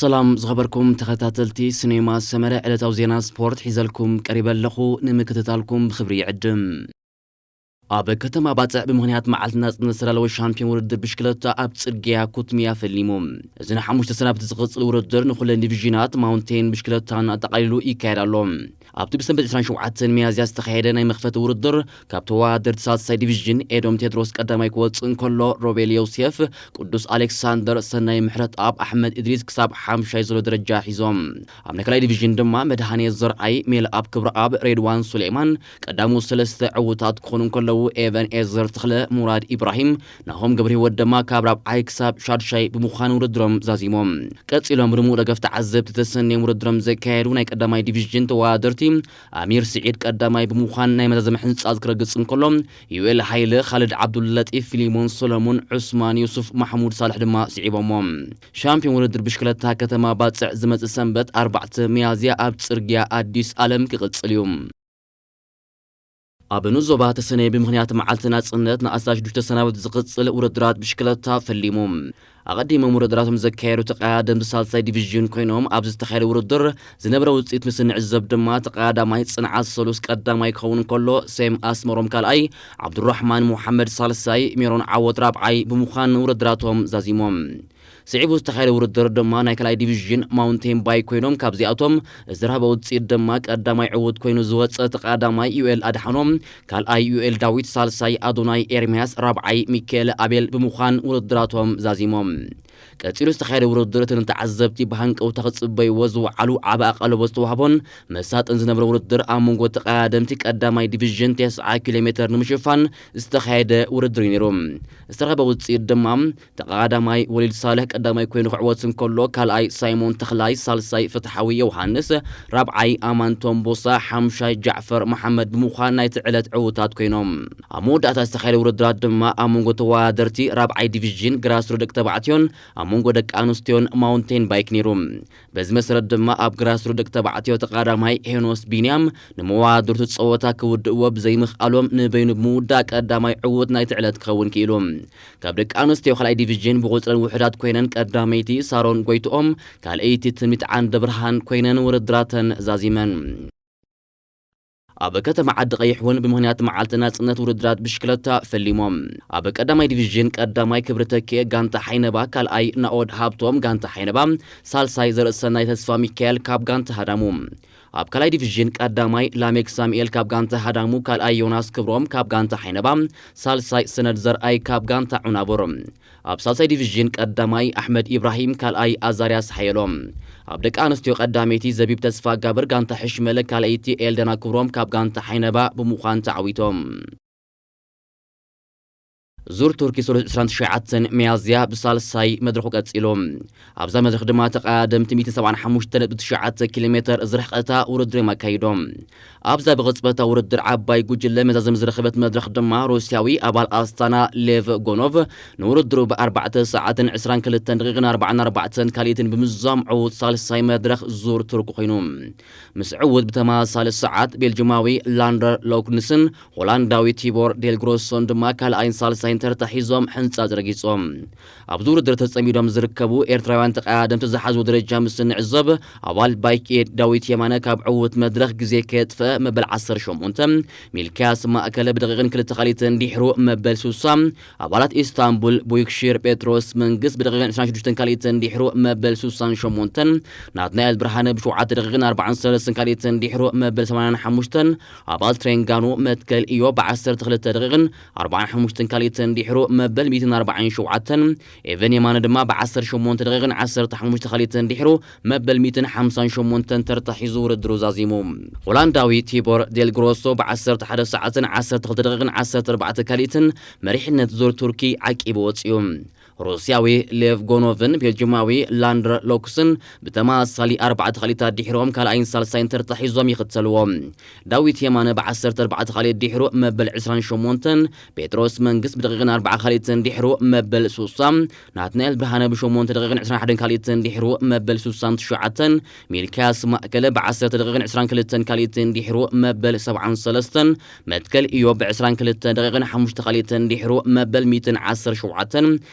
ሰላም ዝኸበርኩም ተኸታተልቲ ሲኔማ ሰመረ፣ ዕለታዊ ዜና ስፖርት ሒዘልኩም ቀሪበ ኣለኹ። ንምክትታልኩም ብኽብሪ ይዕድም። ኣብ ከተማ ባጽዕ ብምኽንያት መዓልቲ ናጽነት ዝተዳለወ ሻምፒዮን ውድድር ብሽክለታ ኣብ ጽርግያ ኩትሚያ ፈሊሙ። እዚ ንሓሙሽተ ሰናብቲ ዝቕጽል ውድድር ንኹለን ዲቪዥናት ማውንቴን ብሽክለታን ኣጠቓሊሉ ይካየድ ኣሎ። ኣብቲ ብሰንበት ዕስራን ሸውዓተን ሚያዝያ ዝተኻየደ ናይ መኽፈቲ ውድድር ካብ ተወዳደርቲ ሳልሳይ ዲቪዥን ኤዶም ቴድሮስ ቀዳማይ ክወጽእ እንከሎ፣ ሮቤል ዮሴፍ፣ ቅዱስ ኣሌክሳንደር፣ ሰናይ ምሕረትኣብ፣ ኣሕመድ እድሪስ ክሳብ ሓምሻይ ዘሎ ደረጃ ሒዞም። ኣብ ናይ ካልኣይ ዲቪዥን ድማ መድሃኔ ዘርኣይ፣ ሜልኣብ ክብረኣብ፣ ሬድዋን ሱሌማን ቀዳሞት ሰለስተ ዕዉታት ክኾኑ እንከለዉ፣ ኤቨን ኤዘር ተኽለ፣ ሙራድ ኢብራሂም፣ ናሆም ገብረህይወት ድማ ካብ ራብዓይ ክሳብ ሻድሻይ ብምዃን ውድድሮም ዛዚሞም። ቀጺሎም ብድሙቕ ደገፍ ተዓዘብቲ ተሰንዮም ውድድሮም ዘካየዱ ናይ ቀዳማይ ዲቪዥን ተወዳደርቲ ኣሚር ስዒድ ቀዳማይ ብምዃን ናይ መዛዘሚ ሕንጻ ክረግጽ እንከሎ፣ ዩኤል ሃይለ፣ ኻልድ ዓብዱልለጢፍ፣ ፊሊሞን ሰሎሞን፣ ዑስማን ዩሱፍ፣ ማሕሙድ ሳልሕ ድማ ስዒቦሞ። ሻምፒዮን ውድድር ብሽክለታ ከተማ ባጽዕ ዝመጽእ ሰንበት ኣርባዕተ ሚያዝያ ኣብ ጽርግያ ኣዲስ ኣለም ክቕጽል እዩ። ኣብ ንዞባ ተሰነይ ብምኽንያት መዓልቲ ናጽነት ንኣስታት ሽዱሽተ ሰናብቲ ዝቕጽል ውድድራት ብሽክለታ ፈሊሙ። ኣቐዲሞም ውድድራቶም ዘካየዱ ተቐዳደምቲ ሳልሳይ ዲቪዥን ኮይኖም፣ ኣብዚ ዝተኻየደ ውድድር ዝነበረ ውጽኢት ምስ እንዕዘብ ድማ፣ ተቐዳዳማይ ጽንዓት ሰሉስ ቀዳማይ ክኸውን ከሎ፣ ሴም ኣስመሮም ካልኣይ፣ ዓብዱራሕማን ሙሓመድ ሳልሳይ፣ ሜሮን ዓወት ራብዓይ ብምዃን ውድድራቶም ዛዚሞም። ስዒቡ ዝተኻየደ ውድድር ድማ ናይ ካልኣይ ዲቪዥን ማውንቴን ባይክ ኮይኖም፣ ካብዚኣቶም ዝተረኸበ ውጽኢት ድማ ቀዳማይ ዕዉት ኮይኑ ዝወጸ ተቐዳማይ ዩኤል ኣድሓኖም፣ ካልኣይ ዩኤል ዳዊት፣ ሳልሳይ ኣዶናይ ኤርምያስ፣ ራብዓይ ሚካኤል ኣቤል ብምዃን ውድድራቶም ዛዚሞም። ቀጺሉ ዝተኻየደ ውድድር እቲ ንተዓዘብቲ ብሃንቀውታ ክጽበይዎ ዝወዓሉ ዓቢ ኣቓልቦ ዝተዋህቦን መሳጥን ዝነበረ ውድድር ኣብ መንጎ ተቐዳደምቲ ቀዳማይ ዲቪዥን ተስዓ ኪሎ ሜተር ንምሽፋን ዝተኻየደ ውድድር እዩ ነይሩ። ዝተረኸበ ውጽኢት ድማ ተቐዳዳማይ ወሊድ ሳልሕ ቀዳማይ ኮይኑ ክዕወት እንከሎ፣ ካልኣይ ሳይሞን ተኽላይ፣ ሳልሳይ ፍትሓዊ ዮሃንስ፣ ራብዓይ ኣማን ቶምቦሳ፣ ሓምሻይ ጃዕፈር መሓመድ ብምዃን ናይቲ ዕለት ዕዉታት ኮይኖም። ኣብ መወዳእታ ዝተኻየደ ውድድራት ድማ ኣብ መንጎ ተወዳደርቲ ራብዓይ ዲቪዥን ግራስሩድ ደቂ ተባዕትዮን ኣብ መንጎ ደቂ ኣንስትዮን ማውንቴን ባይክ ነይሩ። በዚ መሰረት ድማ ኣብ ግራስሩድ ደቂ ተባዕትዮ ተቐዳዳማይ ሄኖስ ቢንያም ንመዋድርቱ ጸወታ ክውድእዎ ብዘይምኽኣሎም ንበይኑ ብምውዳእ ቀዳማይ ዕዉት ናይቲ ዕለት ክኸውን ክኢሉ። ካብ ደቂ ኣንስትዮ ካልኣይ ዲቪዥን ብቑጽረን ውሑዳት ኮይነን ቀዳመይቲ ሳሮን ጎይትኦም፣ ካልኣይቲ ትምኒት ዓንደ ብርሃን ኮይነን ውድድራተን ዛዚመን። ኣብ ከተማ ዓዲ ቀይሕ እውን ብምኽንያት መዓልቲ ናጽነት ውድድራት ብሽክለታ ፈሊሞም። ኣብ ቀዳማይ ዲቪዥን ቀዳማይ ክብሪ ተኪኤ ጋንታ ሓይነባ፣ ካልኣይ ናኦድ ሃብቶም ጋንታ ሓይነባ፣ ሳልሳይ ዘርእሰናይ ተስፋ ሚካኤል ካብ ጋንታ ሃዳሙ። ኣብ ካልኣይ ዲቪዥን ቀዳማይ ላሜክ ሳሙኤል ካብ ጋንታ ሃዳሙ፣ ካልኣይ ዮናስ ክብሮም ካብ ጋንታ ሓይነባ፣ ሳልሳይ ሰነድ ዘርኣይ ካብ ጋንታ ዑናቦር። ኣብ ሳልሳይ ዲቪዥን ቀዳማይ ኣሕመድ ኢብራሂም፣ ካልኣይ ኣዛርያስ ሓየሎም። ኣብ ደቂ ኣንስትዮ ቀዳመይቲ ዘቢብ ተስፋ ጋብር ጋንታ ሕሽመለ፣ ካልኣይቲ ኤልደና ክብሮም ካብ ጋንታ ሓይነባ ብምዃን ተዓዊቶም። ዙር ቱርኪ ሰሉስ ዕስራን ትሽዓተን ሚያዝያ ብሳልሳይ መድረኹ ቀጺሉ። ኣብዛ መድረኽ ድማ ተቐዳደምቲ ሚእትን ሰብዓን ሓሙሽተ ነጥቢ ትሽዓተ ኪሎ ሜተር ዝርሕቐታ ውድድር እዮም ኣካይዶም። ኣብዛ ብቕጽበታዊ ውድድር ዓባይ ጉጅለ መዛዘሚ ዝረኸበት መድረኽ ድማ ሩስያዊ ኣባል ኣስታና ሌቭ ጎኖቭ ንውድድሩ ብኣርባዕተ ሰዓትን ዕስራን ክልተን ደቂቕን ኣርባዓን ኣርባዕተን ካልኢትን ብምዝዛም ዕዉት ሳልሳይ መድረኽ ዙር ቱርኪ ኮይኑ። ምስ ዕዉት ብተመሳሳሊ ሰዓት ቤልጅማዊ ላንደር ሎክንስን ሆላንዳዊ ቲቦር ዴልግሮሶን ድማ ካልኣይን ሳልሳይን ተርታ ሒዞም ሕንጻ ረጊጾም። ኣብዚ ውድድር ተጸሚዶም ዝርከቡ ኤርትራውያን ተቐዳደምቲ ዝሓዝዎ ደረጃ ምስ እንዕዘብ፣ ኣባል ባይክ ኤድ ዳዊት የማነ ካብ ዕዉት መድረኽ ግዜ ከየጥፍአ መበል ዓሰርተ ሸሞንተ፣ ሚልክያስ ማእከለ ብደቂቕን ክልተ ካልኢትን ድሕሩ መበል ስሳ፣ ኣባላት ኢስታንቡል ቡይክሺር ጴጥሮስ መንግስት ብደቂቕን ዕስራን ሽዱሽተን ካልኢትን ድሕሩ መበል ስሳን ሸሞንተን፣ ናትናኤል ብርሃነ ብሸውዓተ ደቂቕን ኣርባዓን ሰለስተን ካልኢትን ድሕሩ መበል ሰማንያን ሓሙሽተን፣ ኣባል ትሬንጋኑ መትከል ኢዮ ብዓሰርተ ክልተ ደቂቕን ኣርባዓን ሓሙሽተን ካልኢትን ድሕሩ መበል ሚእትን ኣርባዓን ሸውዓተን፣ ኤቨን የማነ ድማ ብዓሰርተ ሸሞንተ ደቂቕን ዓሰርተ ሓሙሽተ ካልኢትን ድሕሩ መበል ሚእትን ሓምሳን ሸሞንተን ተርታ ሒዙ ውድድሩ ዛዚሙ። ሆላንዳዊ ቲቦር ዴልግሮሶ ብዓሰርተ ሓደ ሰዓትን ዓሰርተ ክልተ ደቂቕን ዓሰርተ ኣርባዕተ ካልኢትን መሪሕነት ዙር ቱርኪ ዓቂቡ ወጺኡ። ሩስያዊ ሌቭ ጎኖቭን ቤልጅማዊ ላንደር ሎክስን ብተመሳሳሊ ኣርባዕተ ካልኢታት ድሒሮም ካልኣይን ሳልሳይን ተርታ ሒዞም ይኽተልዎ። ዳዊት የማነ ብዓሰርተ ኣርባዕተ ካልኢት ድሒሩ መበል ዕስራን ሸሞንተን፣ ጴጥሮስ መንግስት ብደቂቕን ኣርባዓ ካልኢትን ድሒሩ መበል ስሳ፣ ናትናኤል ብርሃነ ብሸሞንተ ደቂቕን ዕስራን ሓደን ካልኢትን ድሒሩ መበል ስሳን ትሽዓተን፣ ሚልክያስ ማእከለ ብዓሰርተ ደቂቕን ዕስራን ክልተን ካልኢትን ድሒሩ መበል ሰብዓን ሰለስተን፣ መትከል ኢዮብ ብዕስራን ክልተ ደቂቕን ሓሙሽተ ካልኢትን ድሒሩ መበል ሚእትን ዓሰርተ ሸውዓተን፣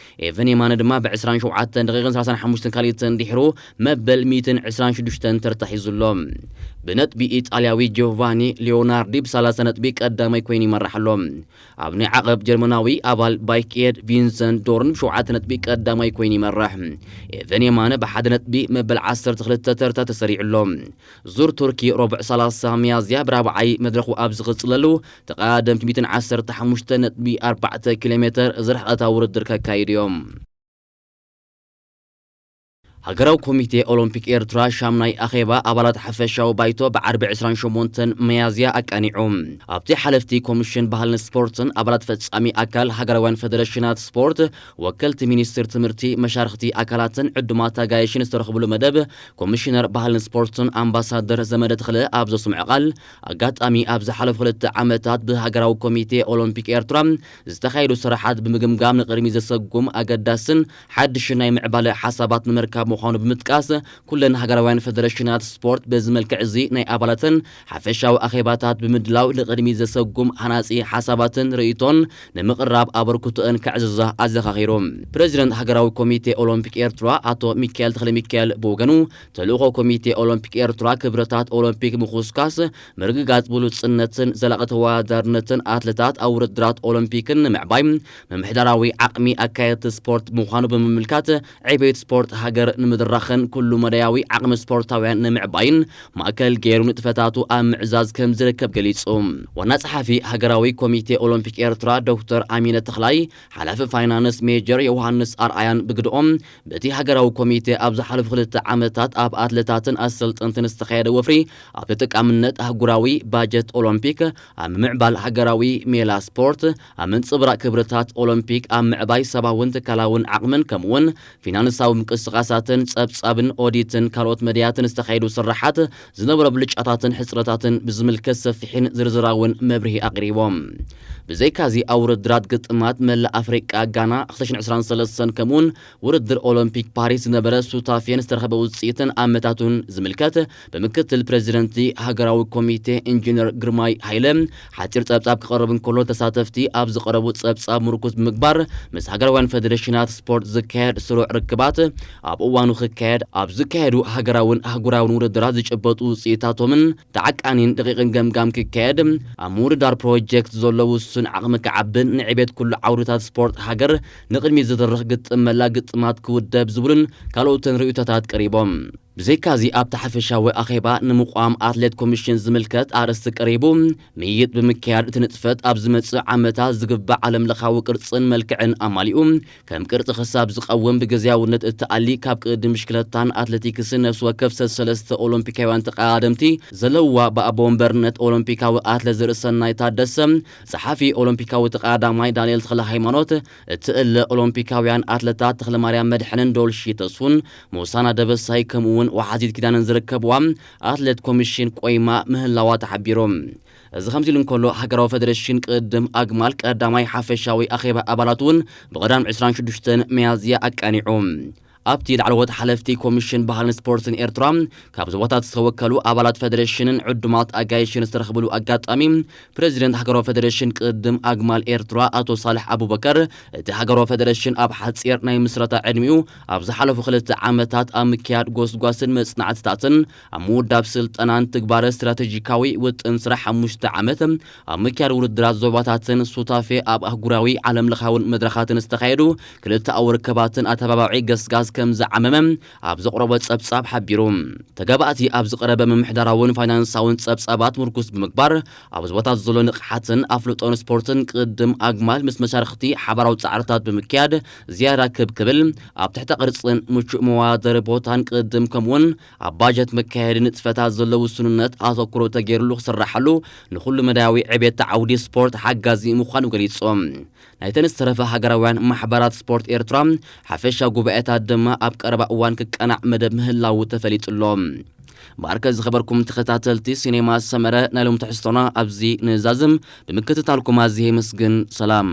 ኤቨ ኤቨን የማነ ድማ ብ ዕስራን ሸውዓተን ደቂቕን ሰላሳን ሓሙሽተን ካልኢትን ድሕሩ መበል ሚእትን ዕስራን ሽዱሽተን ተርታ ሒዙ ኣሎ። ብነጥቢ ኢጣልያዊ ጂዮቫኒ ሊዮናርዲ ብ ሰላሳ ነጥቢ ቀዳማይ ኮይኑ ይመርሕ ኣሎ። ኣብ ናይ ዓቐብ ጀርመናዊ ኣባል ባይክኤድ ቪንሰንት ዶርን ብ ሸውዓተ ነጥቢ ቀዳማይ ኮይኑ ይመርሕ። ኤቨን የማነ ብ ሓደ ነጥቢ መበል ዓሰርተ ክልተ ተርታ ተሰሪዑ ኣሎ። ዙር ቱርኪ ረቡዕ ሰላሳ ሚያዝያ ብራብዓይ መድረኹ ኣብ ዝቕጽለሉ፣ ተቐዳደምቲ ሚእትን ዓሰርተ ሓሙሽተ ነጥቢ ኣርባዕተ ኪሎ ሜተር ዝርሕቐታ ውድድር ከካይዱ እዮም። ሃገራዊ ኮሚቴ ኦሎምፒክ ኤርትራ ሻምናይ ኣኼባ ኣባላት ሓፈሻዊ ባይቶ ብዓርቢ ዕስራን ሸሞንተን ሚያዝያ ኣቃኒዑ። ኣብቲ ሓለፍቲ ኮሚሽን ባህልን ስፖርትን፣ ኣባላት ፈጻሚ ኣካል ሃገራውያን ፈደረሽናት ስፖርት፣ ወከልቲ ሚኒስትር ትምህርቲ፣ መሻርኽቲ ኣካላትን ዕዱማት ኣጋይሽን ዝተረኽብሉ መደብ፣ ኮሚሽነር ባህልን ስፖርትን ኣምባሳደር ዘመደ ተኽለ ኣብ ዘስምዖ ቃል፣ ኣጋጣሚ ኣብ ዝሓለፉ ክልተ ዓመታት ብሃገራዊ ኮሚቴ ኦሎምፒክ ኤርትራ ዝተኻየዱ ስራሓት ብምግምጋም ንቕድሚት ዘሰጉም ኣገዳስን ሓድሽን ናይ ምዕባለ ሓሳባት ንምርካብ ምዃኑ ብምጥቃስ፣ ኩለን ሃገራውያን ፈደረሽናት ስፖርት በዚ መልክዕ እዚ ናይ ኣባላተን ሓፈሻዊ ኣኼባታት ብምድላው ንቕድሚት ዘሰጉም ሃናጺ ሓሳባትን ርእይቶን ንምቕራብ ኣበርክቶአን ከዕዝዛ ኣዘኻኺሩ። ፕሬዚደንት ሃገራዊ ኮሚቴ ኦሎምፒክ ኤርትራ ኣቶ ሚካኤል ተኽለ ሚካኤል ብወገኑ፣ ተልእኾ ኮሚቴ ኦሎምፒክ ኤርትራ ክብረታት ኦሎምፒክ ምኹስካስ፣ ምርግጋጽ ብሉጽነትን ዘላቒ ተወዳዳርነትን ኣትለታት ኣብ ውድድራት ኦሎምፒክን ንምዕባይ፣ ምምሕዳራዊ ዓቕሚ ኣካየድቲ ስፖርት ምዃኑ ብምምልካት፣ ዕቤት ስፖርት ሃገር ንምድራኽን ኩሉ መዳያዊ ዓቕሚ ስፖርታውያን ንምዕባይን ማእከል ገይሩ ንጥፈታቱ ኣብ ምዕዛዝ ከም ዝርከብ ገሊጹ። ዋና ጸሓፊ ሃገራዊ ኮሚቴ ኦሎምፒክ ኤርትራ ዶክተር ኣሚነ ተኽላይ፣ ሓላፊ ፋይናንስ ሜጀር ዮሃንስ ኣርኣያን ብግድኦም፣ በቲ ሃገራዊ ኮሚቴ ኣብ ዝሓለፉ ክልተ ዓመታት ኣብ ኣትለታትን ኣሰልጠንትን ዝተኻየደ ወፍሪ፣ ኣብ ተጠቃምነት ኣህጉራዊ ባጀት ኦሎምፒክ፣ ኣብ ምምዕባል ሃገራዊ ሜላ ስፖርት፣ ኣብ ምንጽብራቕ ክብርታት ኦሎምፒክ፣ ኣብ ምዕባይ ሰብኣውን ትካላውን ዓቕምን ከምኡውን ፊናንሳዊ ምንቅስቓሳትን ጸብጻብን ኦዲትን ካልኦት መድያትን ዝተኻየዱ ስራሓት ዝነበሮ ብልጫታትን ሕጽረታትን ብዝምልከት ሰፊሕን ዝርዝራውን መብርሂ ኣቕሪቦም። ብዘይካዚ ኣብ ውድድራት ግጥማት መላእ ኣፍሪቃ ጋና ክልተ ሽሕን ዕስራን ሰለስተን ከምኡውን ውድድር ኦሎምፒክ ፓሪስ ዝነበረ ሱታፌን ዝተረኸበ ውጽኢትን ኣመታቱን ዝምልከት ብምክትል ፕሬዚደንቲ ሃገራዊ ኮሚቴ ኢንጂነር ግርማይ ሃይለ ሓጺር ጸብጻብ ክቐርብ እንከሎ፣ ተሳተፍቲ ኣብ ዝቐረቡ ጸብጻብ ምርኩስ ብምግባር ምስ ሃገራውያን ፈደሬሽናት ስፖርት ዝካየድ ስሩዕ ርክባት፣ ኣብ እዋኑ ክካየድ ኣብ ዝካየዱ ሃገራውን ኣህጉራውን ውድድራት ዝጭበጡ ውጽኢታቶምን ተዓቃኒን ደቂቕን ገምጋም ክካየድ፣ ኣብ ምውድዳር ፕሮጀክት ዘሎ ውሱን ዓቕሚ ክዓብን ንዕቤት ኩሉ ዓውድታት ስፖርት ሃገር ንቕድሚት ዝድርኽ ግጥም መላ ግጥማት ክውደብ ዝብሉን ካልኦትን ርእይቶታት ቀሪቦም። ብዘይካዚ ኣብቲ ሓፈሻዊ ኣኼባ ንምቋም ኣትሌት ኮሚሽን ዝምልከት ኣርእስቲ ቀሪቡ፣ ምይይጥ ብምክያድ እቲ ንጥፈት ኣብ ዝመጽእ ዓመታት ዝግባእ ዓለም ለኻዊ ቅርጽን መልክዕን ኣማሊኡ ከም ቅርጺ ክሳብ ዝቐውም ብግዝያውነት እተኣሊ ካብ ቅድድም ብሽክለታን ኣትሌቲክስን ነፍሲ ወከፍ ሰለስተ ኦሎምፒካውያን ተቐዳደምቲ ዘለውዋ ብኣቦ ወንበርነት ኦሎምፒካዊ ኣትሌት ዘርእሰናይ ታደሰ፣ ጸሓፊ ኦሎምፒካዊ ተቐዳዳማይ ዳንኤል ተኽለ ሃይማኖት፣ እትእለ ኦሎምፒካውያን ኣትለታት ተኽለማርያም መድሕንን ዶልሺ ተስፉን ሞሳና ደበሳይ ከምኡ እውን ወሓዚት ኪዳነን ዝርከብዋ ኣትሌት ኮሚሽን ቆይማ ምህላዋ ተሓቢሩ። እዚ ከምዚ ኢሉ እንከሎ፣ ሃገራዊ ፈደሬሽን ቅድድም ኣግማል ቀዳማይ ሓፈሻዊ ኣኼባ ኣባላት እውን ብቐዳም ዕስራን ሽዱሽተን ሚያዝያ ኣቃኒዑ። ኣብቲ ላዕለዎት ሓለፍቲ ኮሚሽን ባህልን ስፖርትን ኤርትራ ካብ ዞባታት ዝተወከሉ ኣባላት ፈደሬሽንን ዕዱማት ኣጋይሽን ዝተረኽብሉ ኣጋጣሚ፣ ፕሬዚደንት ሃገራዊ ፈደሬሽን ቅድድም ኣግማል ኤርትራ ኣቶ ሳልሕ ኣቡበከር፣ እቲ ሃገራዊ ፈደሬሽን ኣብ ሓጺር ናይ ምስረታ ዕድሚኡ ኣብ ዝሓለፉ ክልተ ዓመታት ኣብ ምክያድ ጎስጓስን መጽናዕትታትን ኣብ ምውዳብ ስልጠናን ትግባረ ስትራቴጂካዊ ውጥን ስራሕ ሓሙሽተ ዓመት ኣብ ምክያድ ውድድራት ዞባታትን ሱታፌ ኣብ ኣህጉራዊ ዓለም ለኻውን መድረኻትን ዝተኻየዱ ክልተኣዊ ርክባትን ኣተባባዒ ገስጋስ ከም ዝዓመመ ኣብ ዘቕረቦ ጸብጻብ ሓቢሩ። ተጋባእቲ ኣብ ዝቐረበ ምምሕዳራውን ፋይናንሳውን ጸብጻባት ምርኩስ ብምግባር፣ ኣብ ዞባታት ዘሎ ንቕሓትን ኣፍልጦን ስፖርትን ቅድም ኣግማል ምስ መሻርኽቲ ሓባራዊ ጻዕርታት ብምክያድ ዝያዳ ክብ ክብል፣ ኣብ ትሕተ ቅርጽን ምቹእ መወዳደሪ ቦታን ቅድም ከምኡውን ኣብ ባጀት መካየዲ ንጥፈታት ዘሎ ውሱንነት ኣተኩሮ ተገይርሉ ክስራሓሉ ንኹሉ መዳያዊ ዕቤት ዓውዲ ስፖርት ሓጋዚ ምዃኑ ገሊጾም። ናይተን ዝተረፈ ሃገራውያን ማሕበራት ስፖርት ኤርትራ ሓፈሻ ጉባኤታት ድማ ኣብ ቀረባ እዋን ክቀናዕ መደብ ምህላዉ ተፈሊጡ ኣሎ። ባርከ ዝኸበርኩም ተኸታተልቲ ሲኔማ ሰመረ፣ ናይ ሎም ትሕዝቶና ኣብዚ ንዛዝም። ብምክትታልኩም ኣዝየ የመስግን። ሰላም።